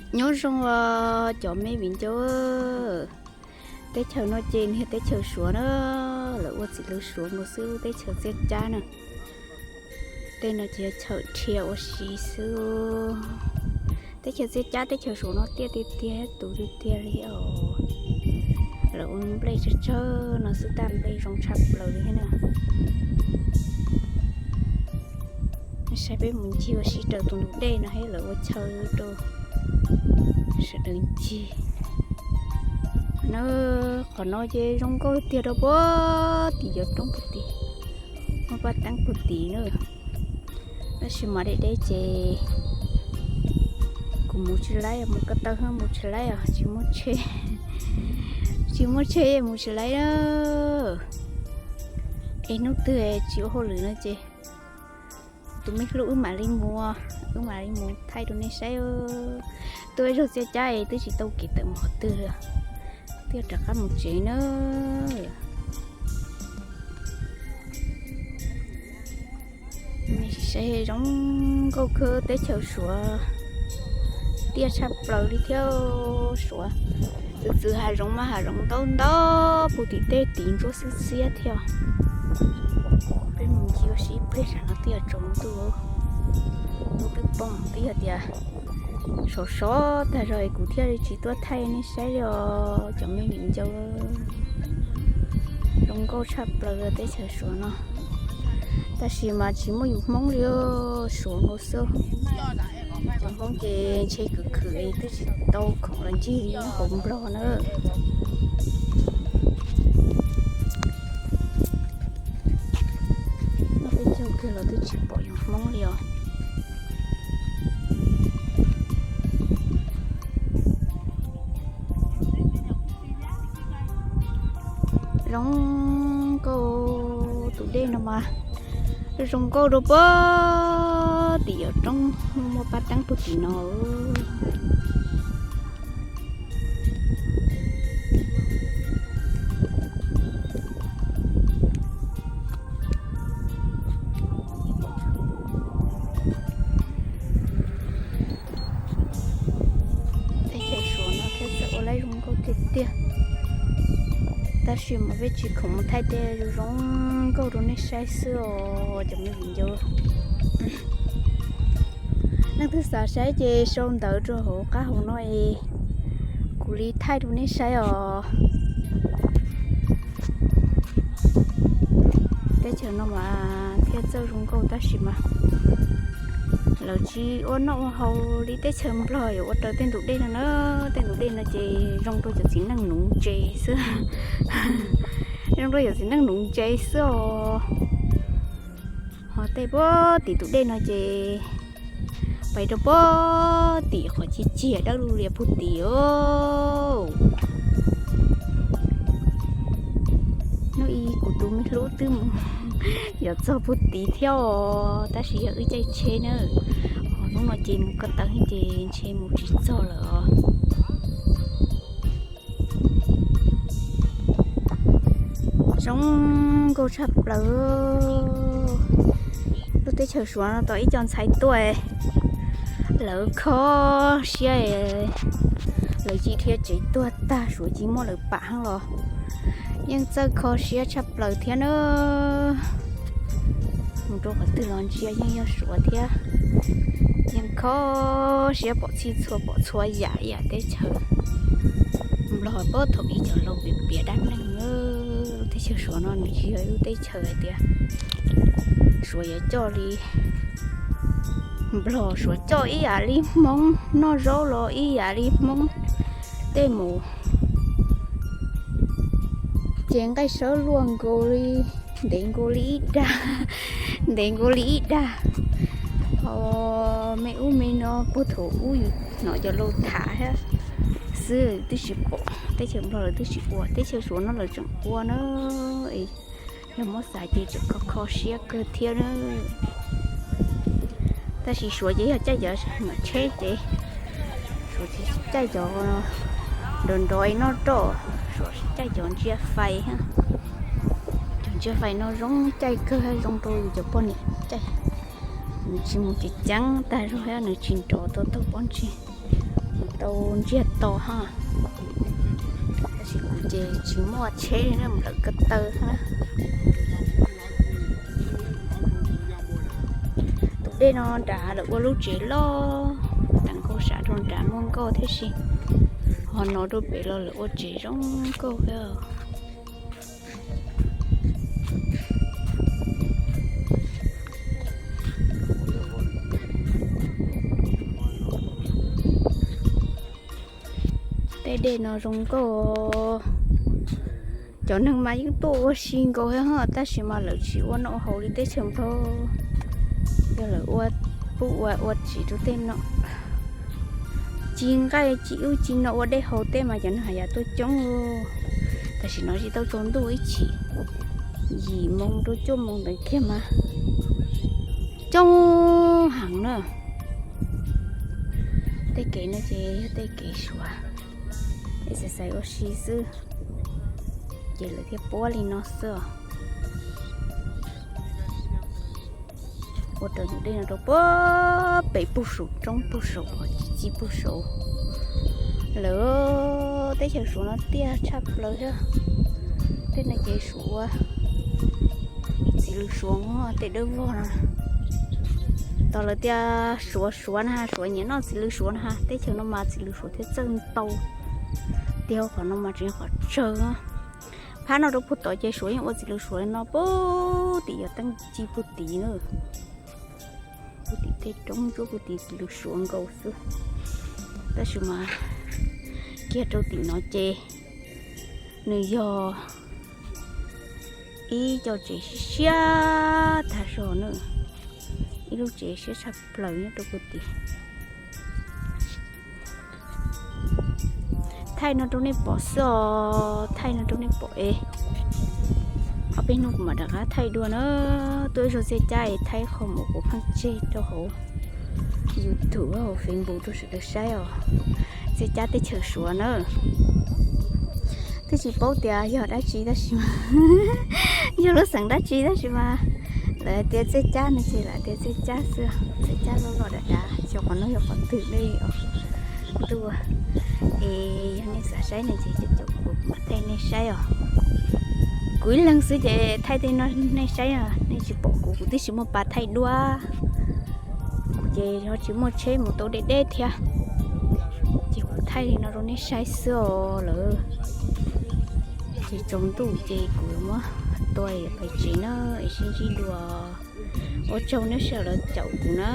Nyob zoo os cov me viv ncaus, teb chaws no ces nws yog teb chaws Suav na, lawv ua txiv lws Suav mus xwb, lub teb chaws txiaj cab na. Tej no ces yog chaw dhia ua si xwb. Teb chaws txiaj cab teb chaws Suav no tiaj tiag tiag, tus tiag tiag li os. Lawv ua nplej tsawg tsawg no xwb tab nplej zoo tshaj plaws li thiab na. Saib peb mus ncig ua si raws tus ntug dej no thiab lawv ua chaw rau sawv daws ncig. Na, qhov no ces zoo nkauj tiag rau puag tim cov roob puag tim, muaj paj teeb puag tim na. Tab sis mas deb deb ces kuv mus tsis laib, mus ko taw mus tsis laib os, tsis muaj tsheb, tsis muaj tsheb mus tsis laib na. Es hnub twg tsis ua hauj lwm no ces tus me hlub wb mam li mus, wb mam li mus thaij rau nej saib. Tuaj ib zaug txiaj cab es twb tsis tau kev tawm mus qhov twg li, twb yuav rov qab mus tsev na. Saib zoo nkauj kawg teb chaws Suav, tiaj tshaj plaws li thiab Suav. Txwv txwv hav zoov mas hav zoov ntau ntau puag tim tej tim ntsuab xwb xiab thiab. Peb mus ncig ua si ib pliag tsam no twb yuav tsaus ntuj, ntuj twb poob twb yog tias sov sov tag zog es kuv thiaj li tsis tuaj thaij nej saib li os cov me viv ncaus. Zoo nkauj tshaj plaws teb chaws Suav no, tab sis mas tsis muaj yus Hmoob li, Suav nkaus xwb. Cov Hmoob ces ntshe khwv khwv es twb tsis tau khoom los ncig hauv Nplog na. Muaj peb caug kiag los twb tsis pom yus Hmoob li os. Zoo nkauj tus dej no mas zoo nkauj rau puag tim cov roob muaj paj teeb puag tim no. Teb chaws Suav no thiaj txawm ua laib zoo nkauj tiag tiag. Tab sis mas peb tsis khoom mus thaij tej zoo zoo nkauj rau nej saib xwb os cov me viv ncaus. Leej twg xav saib ces sau ntawv rau hauv qab hauv no es kuv li thaij rau nej saib os. Teb chaws no mas thiaj txawj zoo nkauj tab sis mas lawv tsis ua noj ua haus li teb chaws Nplog, yuav ua raws tej ntug dej no na. Tej ntug dej no ces zoo rau cov txiv neej nuv ntses xwb. Zoo rau cov txiv neej nuv ntses xwb os. Ho tej puag tim tus dej no ces pais rau puag tim qhov ciag ciag dawb lug lias puag tim os. Hnub ib kuv tus me hlub twb mus yuav txog puag tim thiab os, tab sis yog wb caij tsheb na. Ho hnub no ces mus ko taw ces ntshe mus tsis txog lawm os. Zoo nkauj tshaj plaws. Lub teb chaws Suav no tau ib co ntxhais tuaj, lawv kho siab, lawv cia dhia tsev tuag tag, Suav cia muab lawv pam heev los yeej txawj kho siab tshaj plaws thiab na. Mus rau qhov twg los ntsia yeej yog Suav thiab. Yeej kho siab pom txhij txhua pom txhua yam yam teb chaws. Nplog puag thaum ub cov laus piav piav dab neeg, lub teb chaws Suav no nws tsis yog ib lub teb chaws hais tias Suav yuav coj li Nplog, Suav coj ib yam li Hmoob, noj zaub los ib yam li Hmoob, tej mus ces nqaij sawv luaj nkaus li, ntev nkaus li ib dag, ntev nkaus li ib dag. Ho me ub me no puag thaum ub yus hnov cov laus tham thiab xwb twb tsis pom, teb chaws Nplog lawv twb tsis ua, teb chaws Suav no lawv tseem ua na. Yog muab xav ces tseem kho kho siab kawg thiab na. Tab sis Suav ces yog caij cov nyuam tsheb ces Suav tsis caij cov nrov nrov noj roj, Suav caij cov ntsia fais. Cov ntsia fais no zoo caij kawg, zoo rau yus cov poj niam caij. Nws tsis mus ceev ceev tag zog thiab nws tsis nrov tau taug pob ntseg. Mus tau ntsiag to ha. Tab sis kuv ces tsis muaj tsheb li na, mus lawm ko taw na. Tus dej no nrad lawv ua lub tsev loj, tag nkaus sab rau nrad muaj nkoj thiab si, ho no rau pem los lawv ua tsev zoo nkauj thiab. Tej dej no zoo nkauj. Cov neeg mas yeej tuaj ua si nkaus thiab ho, tab sis mas lawv tsis ua noj haus li teb chaws Nplog. Yog lawv ua, pub ua ua tsev rau tej no, ci nqaij ci ub ci no ua dej haus tej mas cov neeg haj yam tuaj coob. Tam sim no tsis tau tsaus ntuj ib chim, yim moo rau cuaj moo ntawd kiag mas coob heev na. Tej kev no ces yog tej kev suav, exercise ua si xwb, ces lawv thiaj puab li no xwb os. Ua raws tus dej no rau puag pem puag saum roob puag saum, ci puag saum. Lawv teb chaws Suav no tiaj tshaj plaws thiab. Tej no ces Suav, txiv lws Suav, tej dawb vog no. Tos lawv tias Suav Suav na, Suav nyiam noj txiv lws Suav na, teb chaws no mas txiv lws Suav thiaj txawj ntau. Tiag qhov no mas tseem yog qhov tsawg. Phab no rau puag tod ces Suav yeej ua txiv lws Suav no puag tim yog teeb ci puag tid na. Puag tim tej roob ntsuab puag tim txiv lws Suav nkaus xwb. Tab sis mas kiag rau tim no ces nws yog ib co tsev siab siab tag zog na, ib lub tsev siab tshaj plaws nyob rau puag tim. Thaij no rau nej pom xwb os, thaij no rau nej pom es ob peb hnub kuv mam rov qab thaij dua na. Tuaj ib zaug txiaj cab es thaij qhov mus kuv pheej tseg rau hauv YouTube hauv Facebook rau sawv daws saib os. Txiaj cab teb chaws Suav na. Twb tsis paub tias yog dab tsi tab sis mas, yog lub xeem dab tsi tab sis mas lawv tias txiaj cab no ces lawv tias txiaj cab xwb, txiaj cab loj loj dav dav, xyov qhov no yog qhov twg ne os. Ntuj, es yog nej xav saib no ces caum kuv mam thaij nej saib os. Kuv ib leeg xwb ces thaij tej no nej saib os, nej tsis pom kuv, kuv twb tsis muaj pas thaij duab, ces ho tsis muaj tsheb mus tau deb deb thiab, ces kuv thaij li no rau nej saib xwb os lawm. Ces tsaus ntuj ces kuv yuav muab tua pais tsev na, es sib ntsib dua. Ua tsaug nej sawv daws caum kuv na.